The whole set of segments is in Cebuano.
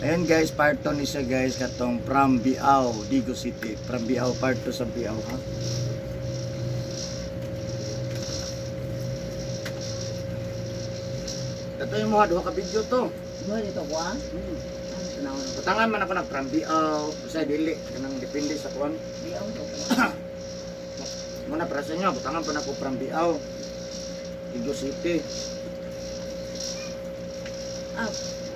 Ayan guys, part 2 ni siya guys, katong from Biao, Digos City. From Biao, part 2 sa Biao ha. Ito yung mga duha ka video to. Mo dito ko ah. Ano tanaw na? Butangan man ako nag from Biao, sa dili kanang depende sa kuan. Di ako to. Muna para sa inyo, butangan pa na ako from Biao, Digos City. Ah,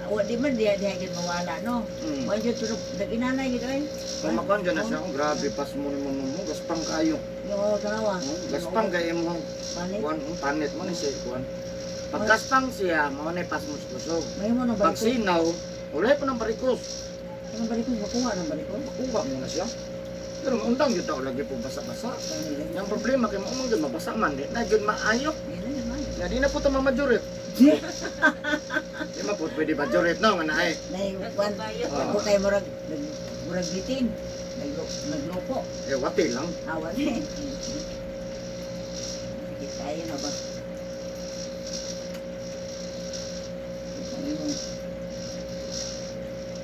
wa di man diha diha gyud mawala no. Wa jud pero nag-inanay gyud ay. Kung makuan dyan na siya, oh, grabe pas mo ni mo mo, gaspang kayo. Yung tanawa. Oh, gaspang kayo mo. Panit. Kuan, ang panit mo ni siya, kuan. Pagkaspang siya, mao na pas mo sa kusog. May mo nang Pag barikos. sinaw, wala pa ng barikos. Ang barikos makuha ng barikos. Makuha mo na siya. Pero maundang yun tao lagi po basa-basa. Yung problema kay mo yun, mabasa man di na yun maayo. Di na yun man. Nga di na po ito mamajurit. Di ma po pwede majurit no, nga naay. Nay kwan. Oh. Ako kay murag murag bitin. Nagloko. Eh, wati lang. Awa ni. Sige tayo na ba?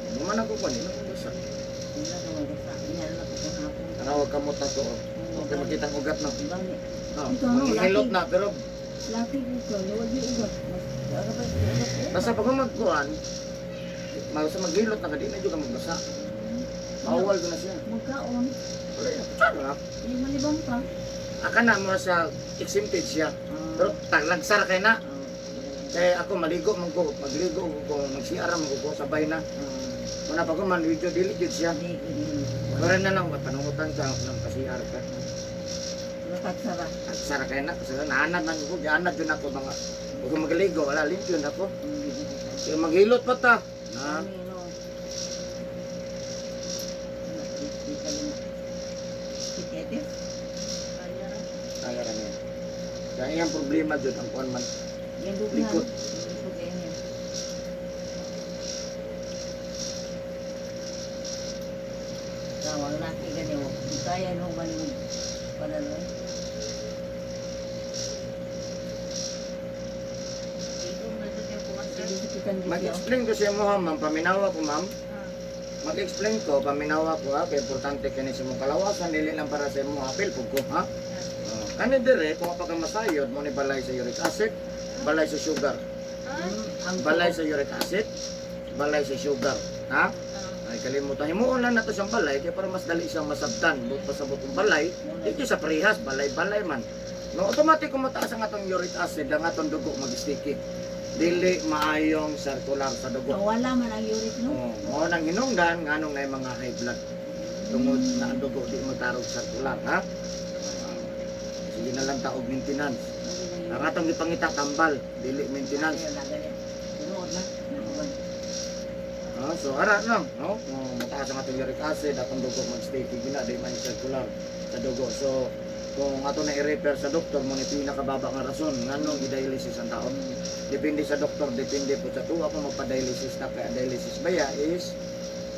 Mo man ako kuan, di na mabasa. Wala ka magbasa. Iyan na ko kung hapon. Tanawa ka mo tato. Oh. Okay, makita ang ugat no. Diba ni? Oh, Ito, ano, maghihilot laki. na pero Laki ko ko, luwag yung ugat. Mas, ano ba, ugat eh. basta pag magkuan, basta maghilot na ka, di na jud ka magbasa. Bawal ko na siya. Magkaon, Wala yan. Sarap. yung malibang pa. Aka na mo sa exempted siya. Pero taglagsar kay na. Kaya ako maligo man ko, magligo ko, mag-CR man ko, sabay na. Muna pag man video dili jud siya. Hindi, hindi. Pero na lang panungutan ka ng ka-CR ka. Tagsara. Tagsara kay na kasi naanad man ko, gianad jud ako mga ug magligo wala limpyo na ako. Kaya maghilot pa ta. Na Ano, no? Tiketes? kaya ra niya. Kaya iyang problema jud ang kuan man. Yan dughan. Likod. Likod kayo niya. Tawag laki gani mo. Kaya no man mo panalo. Mag-explain ko sa imo ha, ma'am, paminawa ko ma'am. Mag-explain ko, paminawa ko ha, kay importante kini sa imong kalawasan, dili lang para sa imong apil pug ko ha. Oh, kani dire kung pa ka masayod mo ni balay sa uric acid, balay sa sugar. Ang Balay sa uric acid, balay sa sugar, ha? Ay kalimutan himuon lang nato siyang balay kay para mas dali siyang masabtan. But pasabot ang balay, dito sa parehas balay-balay man. No, automatic kung mataas ang atong uric acid, ang atong dugo mag-sticky. Dili maayong circular sa dugo. Wala man ang uric no. Oh, mao nang hinungdan nganong na mga high blood. Tungod na ang dugo di matarog circular, ha? Sige na lang taog maintenance. Ang atong gipangita tambal, dili maintenance. Tinuod na. Tinuod. Ah, so ara lang, no? Kung mataas ang atong uric acid, atong dugo mag-sticky gina di man circular sa dugo. So kung ato na i-refer sa doktor mo ni pinakababa nga rason nganong i-dialysis ang taon. Depende sa doktor, depende po sa tuwa kung magpa-dialysis na kaya dialysis baya is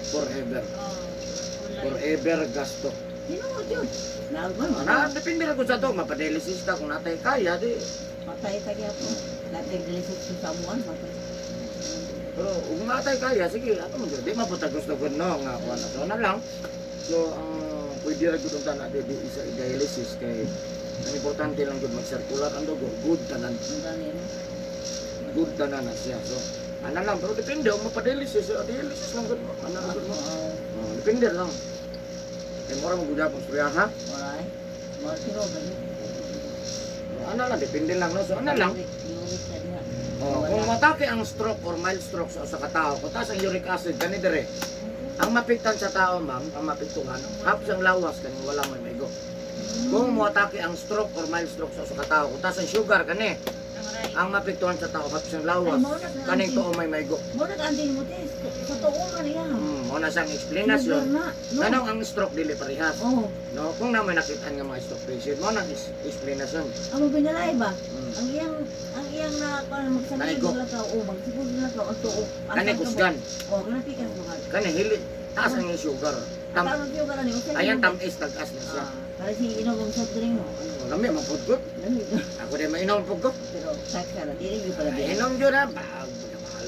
forever. Forever gasto. Tinuod yun. Naman. Ah, na, depende ra kung sa to, mapa-dialysis ta kung natay kaya di. Patay ta gyapon. Natay dialysis sa samuan patay. Pero kung natay kaya sige, ato mo gyud. Di mapunta gusto gud no nga kuan na. So na lang. So ang pwede ra gud unta na di, di isa i-dialysis kay ang importante lang gud mag-circular ang dugo, good tanan, Ang gani no. good tanan na siya. So ana lang pero depende kung mapa-dialysis, eh, dialysis lang gud mo. Ana lang gud mo. Oo. Oh, depende lang. Kay mura mo gud akong istorya ha. Alright. Mga tinuod ba yun? Ana lang depende lang no. So ana lang. Uric na diha. Oh, kung matake ang stroke or mild stroke sa usa ka tawo, kung taas ang uric acid kani dire. Ang mapiktan sa tao, ma'am, ang mapiktuhan, half siyang lawas kaning wala may maigo. Kung moatake ang stroke or mild stroke sa usa ka tawo, kung taas ang sugar kani, ang mapiktuhan sa tao half siyang lawas Ay, mao na sa kaning anti- tuo may maigo. Mo nag-anti mo tis. Sa tuo man niya. Mo na siyang explanation. Na. No. Nganong ang stroke dili parehas. Oh, No, kung naman nakitaan nga mga stroke patient, mo nang explanation. amo binalay ba? Ang iyang na kuan magsabi Naigo. lang ka o magsiguro lang ka ang tuo. Ang Kani tuo. kusgan, Oh, kana pikas mo ka. kani hili, taas ang sugar. Tam, Tam ang sugar ni usay. ayan tamis tagas na siya. Ah, para si inom ang soft drink mo. Ano, lami man pud ko. Lami. Ako din mainom pud ko. Pero tax ka na dili gyud pala Ay, di. inom jud ha. Bahala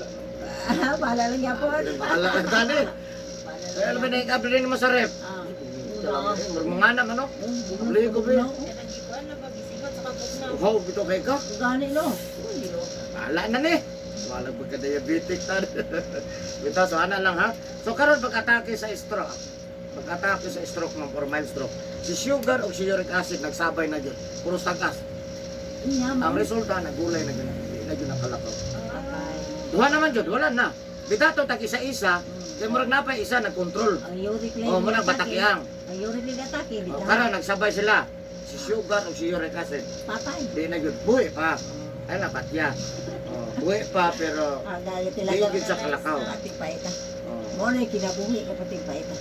no. Ah, bahala lang yapon. Bahala ka tani. Bahala Kaya alam lang. mo na ikabli rin mo sa ref. Ah. Mga naman, no? Abli ko ba? Kanang gikuan na ba gisingot sa kabugnaw. Uhaw, bito kay ka. Gani no. Uy, oh. Bahala na ni. Wala pagka-diabetic tani. Bitaw, so ana lang ha. So karon pag-atake sa stroke, pag-atake sa stroke ma'am or mild stroke, si sugar o si uric acid nagsabay na yun. Puros tagas. Inya Ang man. resulta, nagulay na gano'n. Hindi na yun nakalakaw. Patay. Duha naman jud, wala na. Bitato tag isa-isa, kay murag napay isa nagkontrol. Ang uric lang. O mo nang batakiang. Ang uric lang atake O bitaw. karon nagsabay sila. Si sugar o si uric acid. Patay. Di na jud buhi pa. Ay na patya. O, buhi pa pero Ah, dahil di talaga. jud sa kalakaw. Pati paita. O, Mo na kinabuhi ka pati paita.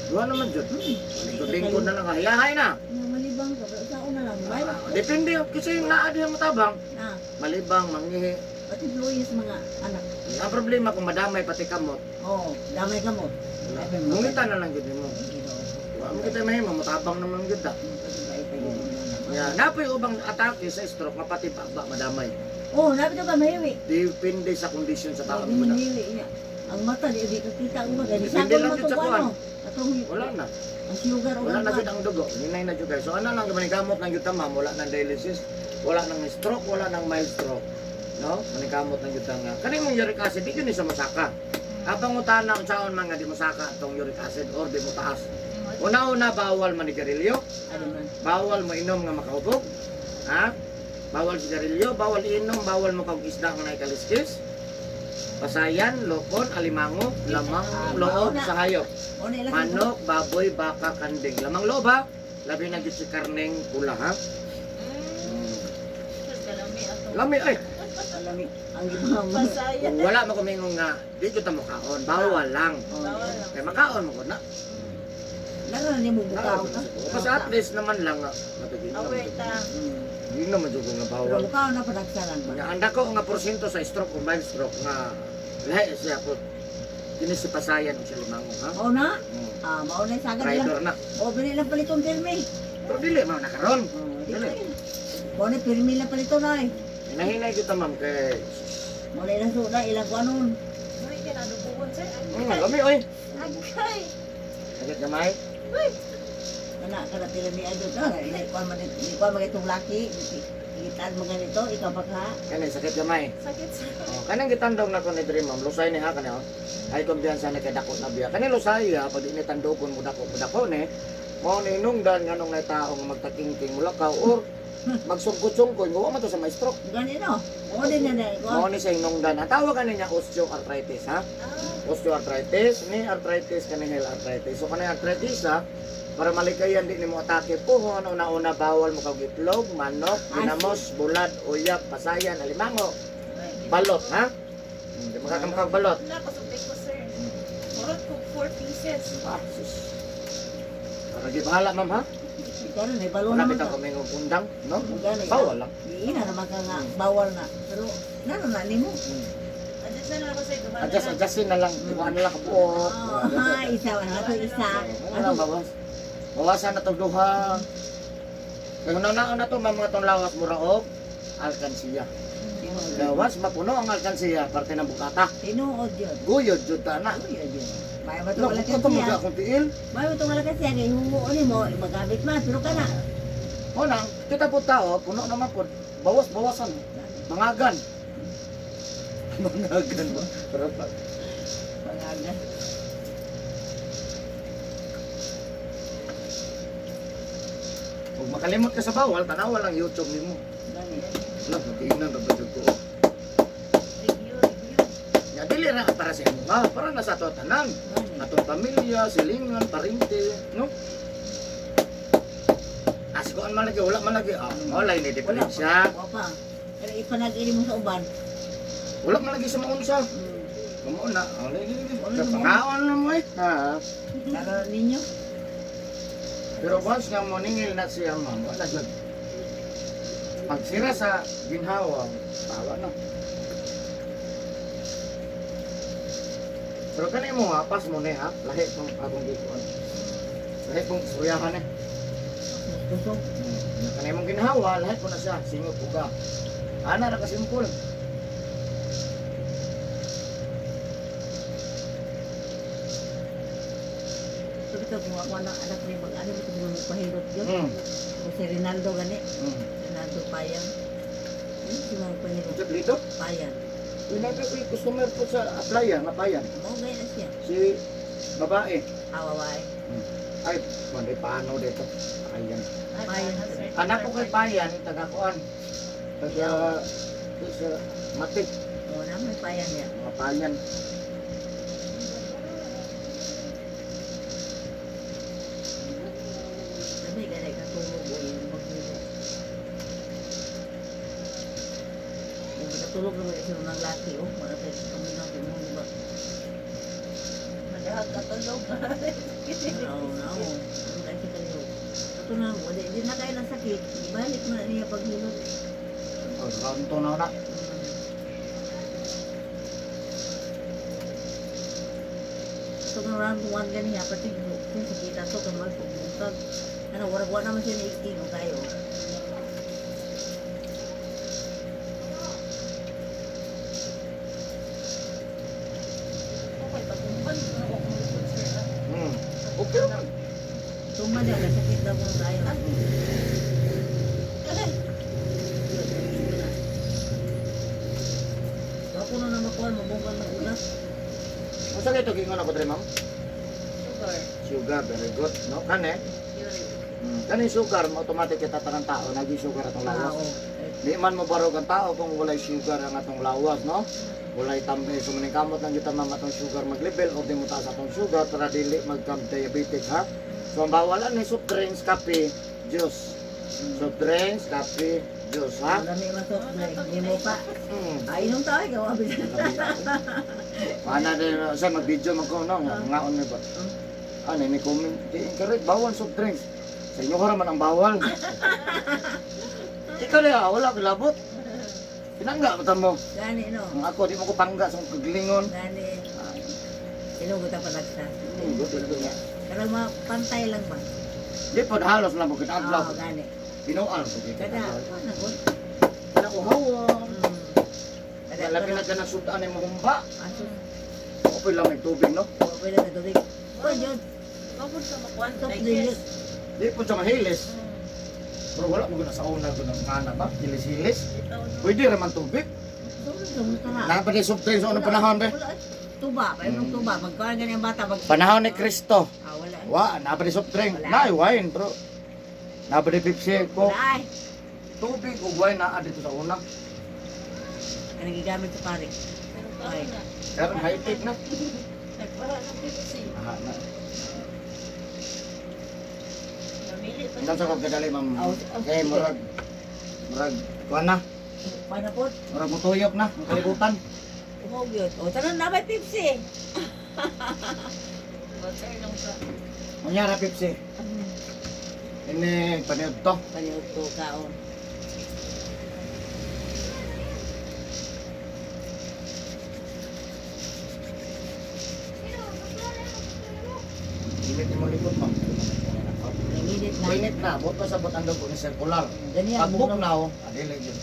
duha naman jud. Lingkod-lingkod na lang hayahay na. Nga malibang ka pero sa una lang. Bay. Depende kasi yung naa diha matabang, Ah, malibang, manghihi. pati luis mga anak. Ang problema kung madamay pati kamot, Oh, damay ka mo. mungita na lang jud nimo. Wa mo kita mahimo, matabang naman jud ah. Ya, napoy ubang atake sa stroke nga pati baba madamay. Oh, labi ka ba mahiwi? Depende sa kondisyon sa tao Labi mo na. mahiwi niya. Ang mata di di kita ko gani. Depende Sa lang jud sa kuan. Atong Wala na. ang sugar o Wala ang na jud ang dugo. Hinay na jud kayo. So ano lang manikamot lang jud ta ma'am, wala nang dialysis, wala nang stroke, wala nang mild stroke. No? Manikamot lang jud ta nga. Kani mong uric acid di jud ni sa masaka. Apang utana unsaon man nga di mosaka atong uric acid or di mo taas. Una-una bawal manigarilyo, Ano man. bawal mo inom nga makaubog. Ha? Bawal sigarilyo, bawal inom, bawal mo kag isda nga naikaliskis. Pasayan, lokon, alimango, lamang loob sa hayop. O na ilang Manok, baboy, baka, kanding. Lamang loob ha. Labi na gyud si karneng pula ha. Sus, kalami ato. Lami ay. Alami ang gibang. Pasaya. Wala mo kumingong nga di gyud ta mokaon, bawal lang. Bawal lang. Kay makaon mo ko na. Laro na nimo bukaw ka. Basta at least naman lang nga matagin. Aware ta. Di naman jud nga Pero bawal. bukaw na padagsalan ba. Nga ang dako nga porsyento sa stroke o mild stroke nga lahi siya po kini si pasayan o si limango ha. O na? Ah, mao na sagad lang. Rider na. O bili lang palitong pirmi. Pero dili man nakaron. Oh, Dili. Mao na pirmi lang paliton ay. Hinahinay kita ma'am kay Mao na ilang suda ilang kuanon. Uy, kinadubuon sir. Lami oy. Agay. Sakit gamay. Kana kana pirmi adto ta. Di kuan man di kuan man itong laki. Gitan mo ganito ikaw pa ka. Kani sakit gamay. Sakit sir. Oh, kanang gitandog na ko ni diri ma'am, lusay ni ha kani oh. Ay kumpiyansa ni kay dako na biya. Kani lusay ha, pag ini tandokon mo dako ni. Mao ni nungdan nganong nay tao nga magtakingking mulakaw or magsungkot-sungkot wa man to sa may stroke. Gani no. O din na na Mao kuan. ni siya hinungdan. Ang tawag ani niya osteoarthritis ha. Ah, Osteoarthritis, ni arthritis kani heel arthritis. So kani arthritis ha, para malikayan di nimo atake puhon, una-una bawal mo kag itlog, manok, ginamos, bulad, uyap, pasayan, alimango, balot ha. Di makakamkag balot. na kasugay ko sir. Murot ko 4 pieces. Ah, sus. Para di bahala ma'am ha. Ikaw na balo Wala naman bitaw ka. kami ng undang, no? Gani. Bawal lang. Di na naman ka nga bawal na. Pero nano na nimo. Adjust na lang ako sir. Dumaan na Adjust, lang. adjustin na lang. Iwan na lang kabuok. Oh, ha, isa wala to isa. Ano lang, bawas. Bawasan na itong duha. Kaya una na to, ma'am, mga tong lawas, mura og alkansiya. Lawas, mapuno ang alkansiya, parte ng bukata. Tinuod yun. Guyod, jud ta na. Uy, yun. May mo Lo, wala ito mo siya. akong tiil. May mo wala kasi kay hungo ni mo magamit man pero kana. O nang, kita po tao, puno naman po. Bawas, bawasan. Mangagan. Mangagan ba? Pero pa, Pangalan. Kung makalimot ka sa bawal, tanawa lang YouTube nimo. Gani. Wala, nagtiinan na ba jud ko? Review, review. Nga dili ra para sa imo ha, para na sa ato tanan. Gani. Atong pamilya, silingan, parente, no? Asikoan man lagi, wala man lagi. Ah, wala ini Wala pa. diferensya. Wa pa. Pero ipanag-ili mo sa uban. Wala man lagi sa maunsa. Mauna, wala lagi. Wala mo. Pangaon na mo eh. Ha. Laro ninyo. Pero once nga mo ningil na siya ma'am, wala jud. Pag sira sa ginhawa, tawa na. Pero kani mo ha, pas mo ni ha, lahi pong akong gikuan. Lahi pong suryahan eh. Kusog. Kani mong ginhawa, lahi po na siya, singot uga. Ana ra ka simple. Ito bitaw kung ako anak anak ni mag ano ito mo pahilot yun. O si Rinaldo gani, Rinaldo Payang. Ano si mga pahilot? Sa dito? Payang. Pinaka ko yung customer po sa applyan, nga payan. Mao gaya na siya. Si babae. Awaway. Ay, manday paano dito. Ayan. Payan. Anak ko kay Payan, taga kuan. Taga sa Matik, O na may payang niya. mga Payan. Sabi gani katulog o yung maghilot. Yung katulog naman siya ng laki oh, wala tayo kami na mo ba. Madahag katulog. Oo, na oo. Ano tayo sa kaliho? Ito na, wala, hindi na kayo ng sakit. Ibalik mo na niya paghilot. Oh, kanto na na. Ito nga round one ganiya, pati kung sakita to, kung magpagbungkag. Ano, wala naman siya na o kayo. Okay, pagkumpan ko na akong likod, sir. Ah. Okay naman. Tuma niya, may sakit daw kung tayo. Ay, So ako na naman kuha, mabungkag ng ulas. Unsa kay to gingon ako dre, ma'am? sugar. Sugar, very good, no? Kane? Uric. Kani sugar, automatic kita tanang tao nagi sugar atong lawas. Tao. Di man mo barog ang tao kung walay sugar ang atong lawas, no? Walay tambe so maning kamot lang kita ma'am atong sugar mag-level or di mo taas atong sugar para dili magka-diabetic, ha? So ang bawalan ni soft drinks, kape, juice. Soft drinks, kape, juice, ha? Lami man soft drink, di mo pa. Ay, inom tayo, ikaw abi. Mana din sa mag-video man ko no, nga ngaon ni ba. Ano ni comment di encourage bawal soft drinks. Sa inyo ka man ang bawal. Ikaw na wala kilabot. Pinangga ba mo? Gani, no? Ang ako di mo ko pangga sa akong kaglingon. Gani. Ilong ko tapalagsa. Good, good, good. Karang mga pantay lang ba? Di po halos lang mo kita adlaw. Oo, gani. Binual ko kita. Kada, wala ko. Nauhaw. Kada, Labi na ka na sudan ay mahumba. Aso, Okay lang may tubig no. okay lang na tubig. Oh, yun. Mabod ka makuan. Soft drink. Di po siya mahilis. Pero wala mo guna sa una guna nga na ba? Hilis-hilis. Itaw no. Pwede raman tubig. Sobrang gamot na. Napatay soft drinks sa unang panahon be. Wala. Tuba, pa yung tuba. Magkuhan ganyan ang bata. Mag... Panahon ni Kristo. Ah, wala. Wa, napatay soft drink. Wala. Naay wine bro. Napatay Pepsi ko. Wala ay. Tubig ug wine naa dito sa una. Ang nagigamit sa pare. Pero karon na. Karon high tech na. Nagwala ng Pepsi. Ah, na. Namili pa. Hanggang sa kog kadali ma'am. Aw, aw, Eh murag murag kuan na. Paano po? Murag mutuyok na ang kalibutan. Umog yun. O, tanan na may Pepsi. Water lang sa. Unya ra Pepsi. Ini paniud to. Paniod to kaon. Init mo likod ma'am. Nanginit na. Init na, buto sa bot ang dugo ni circular. Ganyan. Pag bugnaw, adili yun.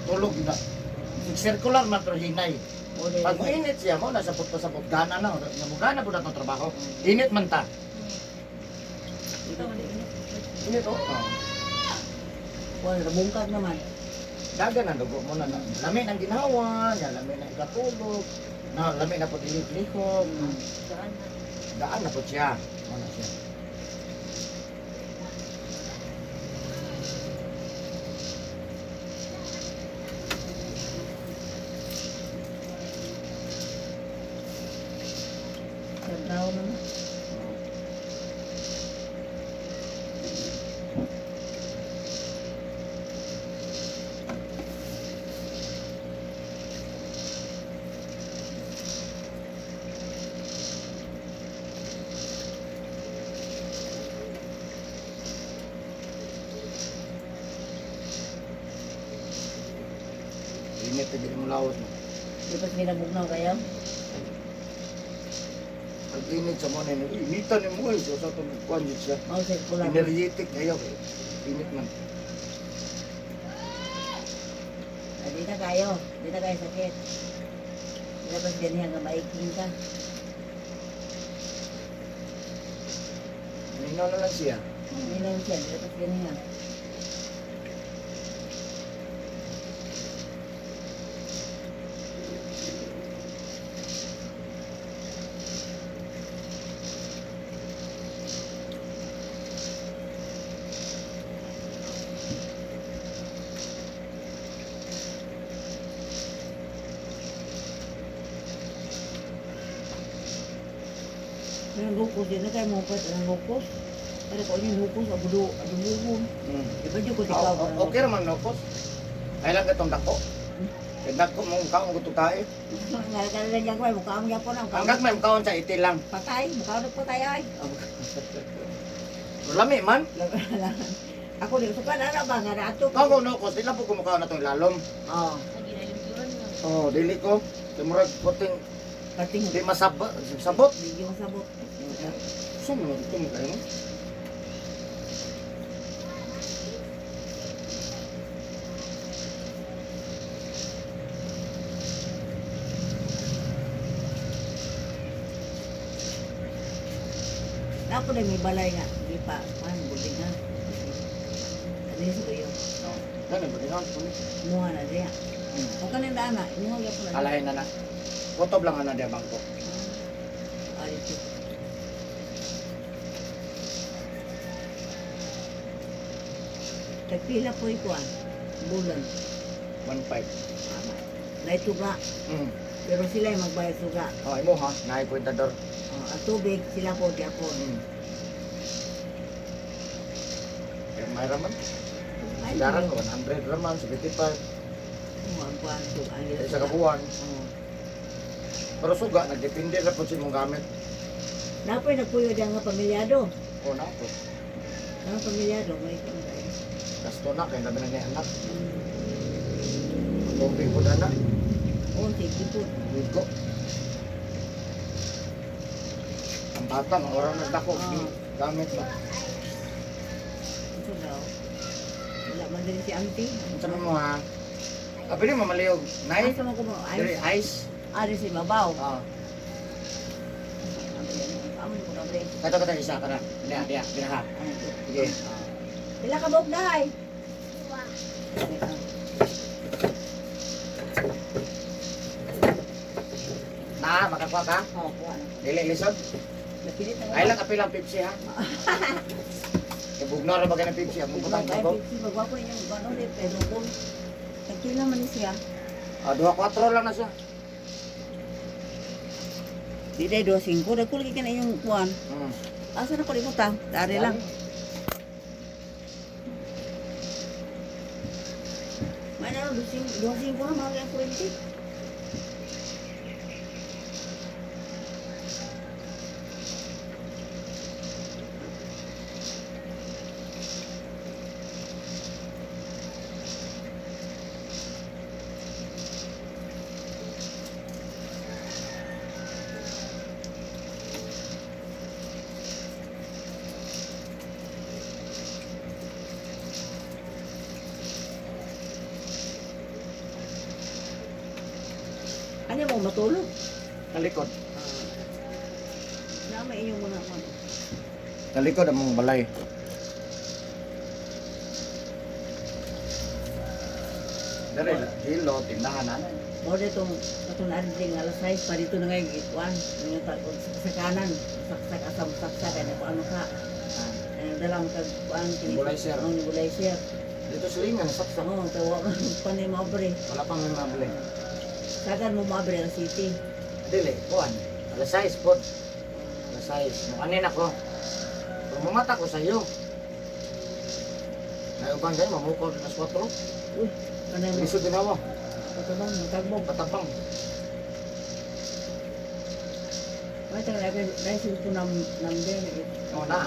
Tulog yun na. Circular man pero hinay. Pag mainit siya mo, nasa buto sa bot, gana na. Gana po na itong trabaho. Init man ta. Itaw na init. Init oh. Wala, bungkag naman. Dagan ang dugo mo na. Lami ng ginawa, ya, lami ng ikatulog, na lami na po dilip-lihok. Daan na. Daan na po siya. Ano siya. Siyang naman. Init na dili mo lawas mo. Di ba ginabugnaw kayo? Pag init sa mo na initan ni mo eh. So sa itong kuwan yun siya. Mau circular. Energetic kayo. Eh. Init man. Ah, di na kayo. Di na kayo sakit. Di na ba't ganyan nga maiking ka? Minaw na lang siya. Minaw siya, di tapos ganyan. Pero lukos din na kayo mo pa ang lukos. Pero ko yung lukos abudo adubuhon. Di ba jud ko Oh, ikaw? okay raman nokos. Ay lang katong dako. Kay dako mo kaon ko tae. Nga ka lang gagawin, mukha mo yapon ang Ang gagmay mo kaon sa itil lang. Patay, mukha mo patay ay. Lami man. Ako di suka na na ba nga na ato. Kaon ko nokos, di lang po kumukaon na tong lalom. Oh, Lagi na yung yun. Oh, dili ko. Kay murag puting pating di masabot, sabot. Medyo masabot. Sa mo ito mo kayo? Ako na may balay nga, di pa, man, bulig nga. Ano yung suyo? No. Gani ba dingon? Muha na diya. O kanin daan na, imuha gyapon na. Alahin na na. Kutob lang ana diya bangko. Ay, ito. Tagpila po ikuan. Bulan. 1.5. Naituga. Pero sila yung magbayad suga. Oh, imo ha, naay kwentador. Oh, ang tubig, sila po di ako. Kaya may raman. Ay, Sigaran 100 raman, 75. Oh, ang kuan suga. Ang Sa isa ka buwan. Oh. Pero suga, nagdepende ra po sa imong gamit. Napoy nagpuyo diyan nga pamilyado. O na po. Ang pamilyado, may kuan kayo. Gasto na, kaya labi na niya anak. Tubig po na. Oh, sige po. Ligo. Ang bata, mga na dako. Oo. Gamit ba? Ito daw. Wala man din si auntie. Ang sabi mo ha? Ah, pwede mo maliyog. Nay? Asa mo ko mo? Diri, Ay, ice. ari si babaw. Ah. Amo ko na bre. Kato kato isa ka na. Diya, diya, diya ha. Sige. Pila ka buok dahay? Na, makakuha ka? Oh, kuha na. Dili, lisod. Napilit na. Ay lang, kapil ang Pepsi ha. Ibugno ra ba ka ng Pepsi? Ang butang ko. Magwapo niya yung ano ni pero kung nagkila man ni siya. Ah, duha kwatro lang na siya. Di day 25 dagko lagi kana yung kuan. Asa na ko limutan? Dari lang. May na 25 25 na mga ang kurente. Ano mo matulog? Talikod. Na may inyong mga kuan. Talikod ang mong balay. Dere, hilo, tindahan na. Mo dito katong adling alas 6 pa dito na ngayon gikuan. Nga ta sa kanan, saksak asam saksak ay ko ano ka. Ay dala mo kag kuan kini. Nebulizer. Oh, nebulizer. Dito sa lingan, saksak. Oo, tawa ka pa ni mabre. Wala pang may mabili. Sagan mo mabre ang city. Dili, kuan. Alas 6 po. Alas 6. Mukanin ako. Pero mumata ko sa iyo. Nayuban kayo, mamukaw din alas 4. Uy, kanay mo. Lisod din ako. Patabang, tagbog. Patapang. May tagal na dahil cellphone number. Oo na.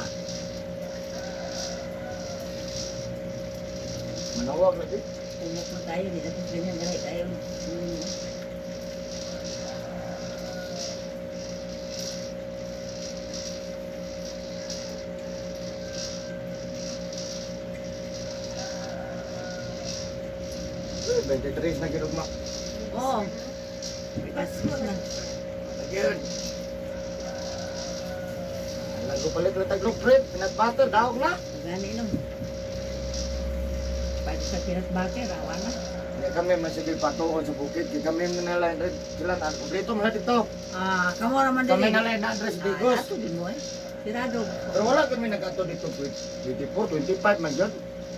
Manawag lagi. Tumok na tayo, di tapos ganyan, dahil tayo. Uy, 23 na ginugma. Oo. Pasko na. Again. Alag. Nagpalit lang tag bread, peanut butter, dahog na. Gani no. Pwede sa peanut butter, awa na. Hindi kami masige patuon sa bukid. Kaya kami na lang sila na kompleto man dito. Ah, kamo naman Kami dili. na lang na address Digos. Ah, ato din mo eh. Sirado. Pero wala kami nag-ato dito 24, 25 man yun.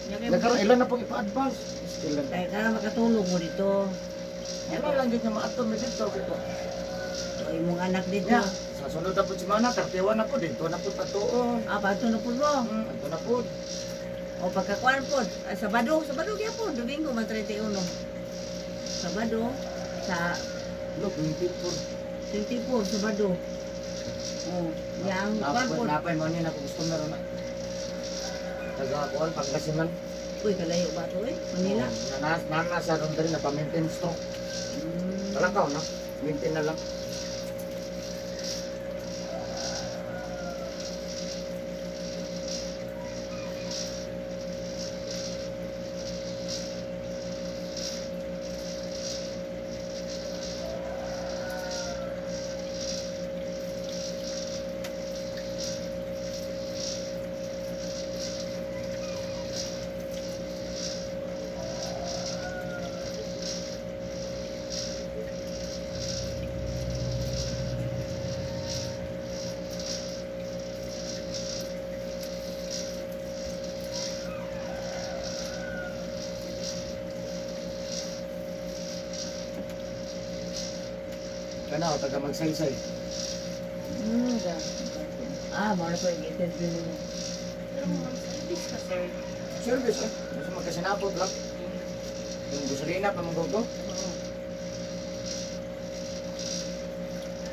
Nya kay Nagkaroon ilan na pong ipa-advance. Still lang. Kaya ka makatulog mo dito. Wala lang yun nga maato mi dito. Dito. O imong anak dito. Nya, sa sunod na po si Mana, 31 na po dito na po patuon. Ah, pato na po mo. Ato na po. O pagkakuan po, ah, Sabado, Sabado gyapon, Domingo man 31. Sabado sa Look, 24. 24 Sabado. Oh, yang kuan po. Napay mo niya na customer na. Taga kuan Pangasinan. Uy, kalayo ba to eh? Manila. Oh, na na sa ron diri na pa-maintain stock. Talakaw na. Maintain na lang. Kana taga magsaysay. Ah, mo na po yung interview mo. Pero ma'am, service ka, sir. Service eh. Gusto magkasinapot lang. Yung gasolina pa mong go. Oo.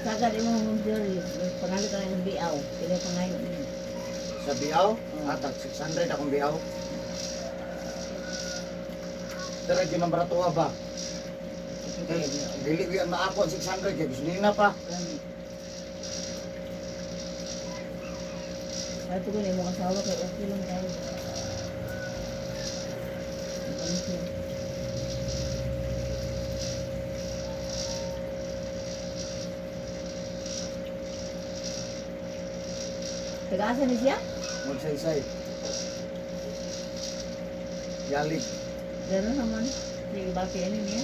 Sagad mo mong Jerry, pangalan ka ng biaw, pila pangayo niyo. Sa Biaw, atag 600 akong Biaw. Pero di man baratuwa ba? Kay dili wi ang maako ang 600 kay gasolina pa. Ay, ko na imong asawa kay okay lang tayo. Ano siya? Taga-asa ni siya? Magsaysay. Yalig. Gano'n naman. Sige, bakit ano niya?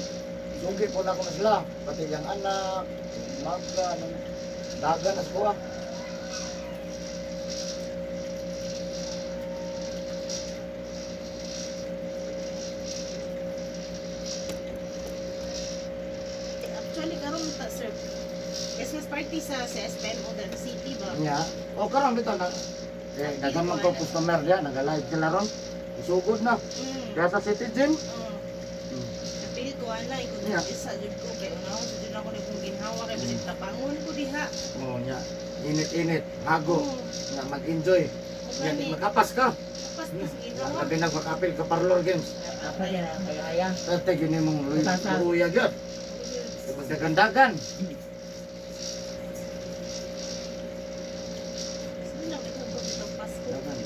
Sugi po na ako na sila. Pati yung anak, yung magka, dagan na sa kuha. Actually, karon ta, sir. Christmas party sa SPM o the city ba? Nya. O karon bitaw na eh daghan man ko customer diya, naga-live sila ron. Sugod na. Kaya sa City Gym. Oo. Napil ko ana, ikot isa jud ko kay unahon sa jud ako ni kong ginhawa kay bisig tapangon ko diha. Oh, nya. Init-init, hago, nga mag-enjoy. O Nya, gani, makapas ka. kapas tas ginhawa. Labi na makapil ka parlor games. Apa niya na, kaya kaya. Tate gini mong Kapasa. luya gyud. Magdagandagan. Sige na, may tubog itong Pasko. Dagan.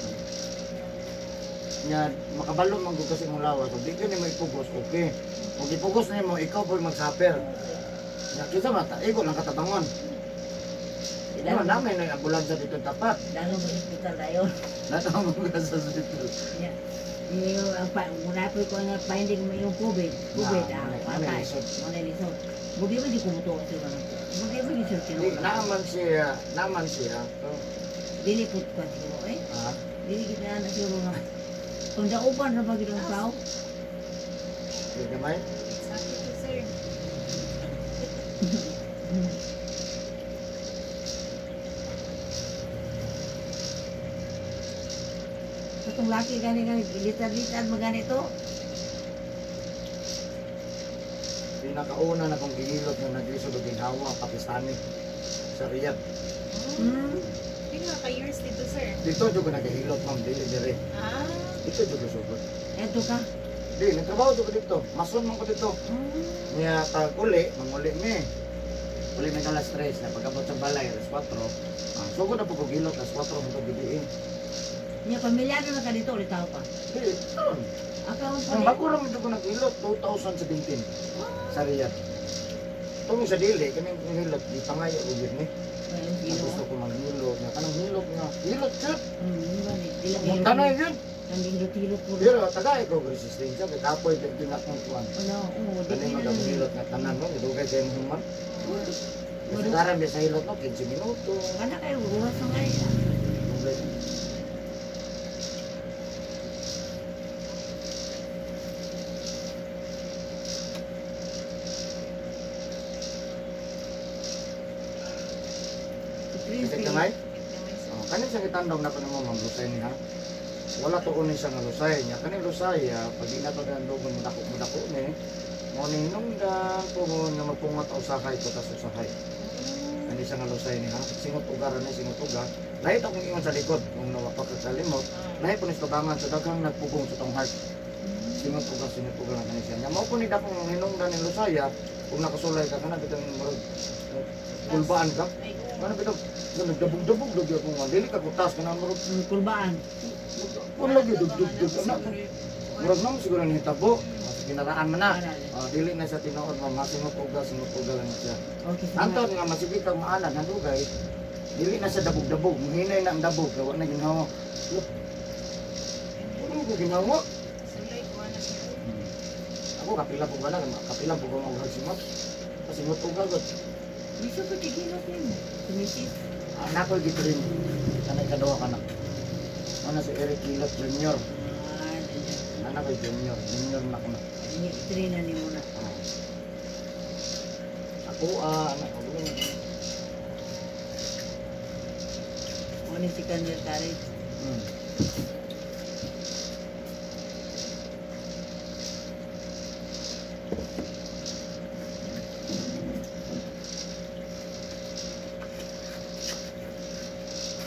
Nya makabalo man gud kasi imong lawas. So di gyud nimo ipugos, okay. Kung ipugos nimo, ikaw po'y magsuffer. Nya kinsa man ta, igo lang katabangon. Ano namin na ambulansya dito tapat. Dalo mo hospital tayo. Natawag ka sa hospital. Yeah. Yung, ang pa, muna po ko ang finding mo yung COVID. COVID, Ah, ah, wala- wala patay. lisod. Wala lisod. Bugi ba di kumutuwa siya mga? Bugi ba di siya Di, kinuha? naaman siya, naaman siya. Dili po ka siguro eh. Ha? Dili kita na siguro nga. Kung daupan ra ba gid ang tao? Di gamay? Sakit to, sir. Katong laki gani gani litad-litad maganito. Pinakauna na kong gihilot nga naglisod og ginhawa, Pakistani. Sa Riyadh. Pila ka years dito, sir? Dito jud ko nagahilot, ma'am, dili dire. Ah, Dito jud ko sugod. Eto ka. Di, nagtrabaho jud ko dito. Mason man ko dito. Niya tag uli, manguli mi. Uli mi alas 3 na pag-abot sa balay alas 4. Ah, sugod na po ko gilot alas 4 hangtod gabi. Nya pamilyado na ka dito ulit tao pa. Di, karon. Akaw pa. Ang bago ra man jud ko naghilot 2017 sa Riyadh. Tungod sa dili kaning hilot di pangay og yun ni. Well, Ang gusto ko manghilot nga kanang hilot nga hilot Hilot jud. Ba ni? Dili Munta na yun. Ang hilot-hilot po. Pero tagay ko resistensya kay kapoy kay ginakong kuan. Ano, oo, di Kani na. magahilot nga tanan mo, dugay kay mo human. Kasagaran biya sa hilot no 15 minuto. Kana kayo oras na ngay. Dugay. Kasi gamay? Oh, kanin siya gitandong na kuno mo ma'am lusay ni ha. Wala to ni siya nga lusay niya. Kaning lusay ah, pag di na to dan dugon mo dako mo dako ni. Mo ni hinungdan pugon nga magpungot og usahay ko tas usahay. Kani siya nga lusay ni ha. Singot ugar ni singot uga. Lahi to kung ingon sa likod kung nawa pa ka kalimot. Lahi po ni sa tabangan sa daghang nagpugong sa tong heart. Singot uga lang kani siya. Nya mao po ni dakong hinungdan ni lusaya kung nakasulay ka kana bitang murag kulbaan ka. Ay, oo. Ano bitaw nagdabog-dabog lagi ako nga dili ka kutas kana murag Kulbaan. kun lagi dug-dug-dug ana. Murag nang siguro ni hitabo. Mas kinaraan man na. Oh, dili na siya tinuod ma'am, ha? Singot uga lang na siya. Okay, sige. Anton nga masige kang maanan handugay. Dili na siya dabog-dabog, muhinay na ang dabog, gawa na ginhawa. Look. Ano ko ginawa? Sulay ko ana sa Ako kapila po gana, kapila po ko og singot. Pasingot uga gud. Biso ko tigilot nimo. Sumisis. Anak ko gitrin. Kanay kaduha ka na. Ano si Eric Hilot Jr. Ah, ganyan. Anak ko Junior, junior na ko na. Ni train na nimo na. Oh. Ako ah, anak ko na. Mo ni si Kanyar College.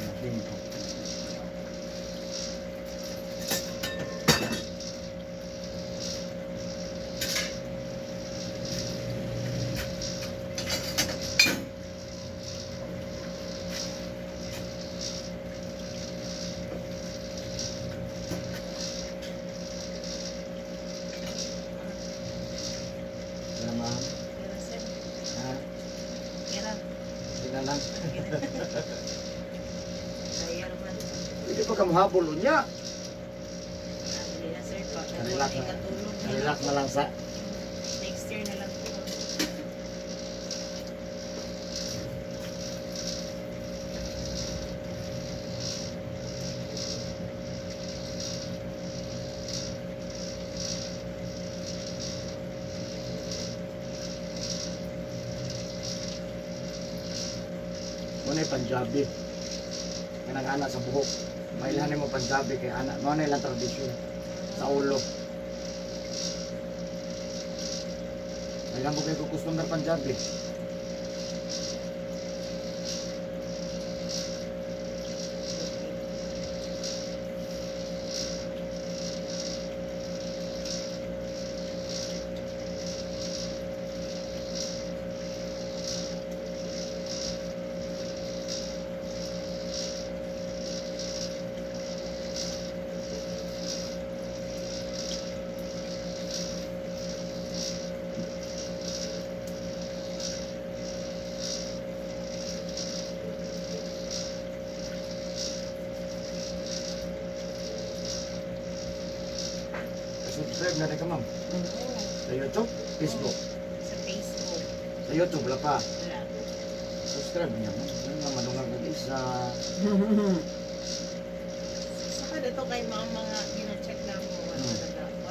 Natin ko. Salamat. Pera sir. Ha? Pera. Sige na lang. Bayar man. Hindi pa ka muhabol unya. Ah, dili na sir. Pa. Relax na. Katulog. Relax na lang sa. Next year na lang po. Muna yung Punjabi. Kanang ana sa buhok. Mailhan mo Punjabi kay ana. Mao na ilang tradisyon sa ulo. Mailhan mo kay ko customer Punjabi. Subscribe na rin ka ma'am. Oo. Sa YouTube, Facebook. Sa Facebook. Sa YouTube la pa. Wala. Subscribe niya ma'am. Ano nga madungag kag isa. Saka dito kay mga gina-check na mo. Wala talaga.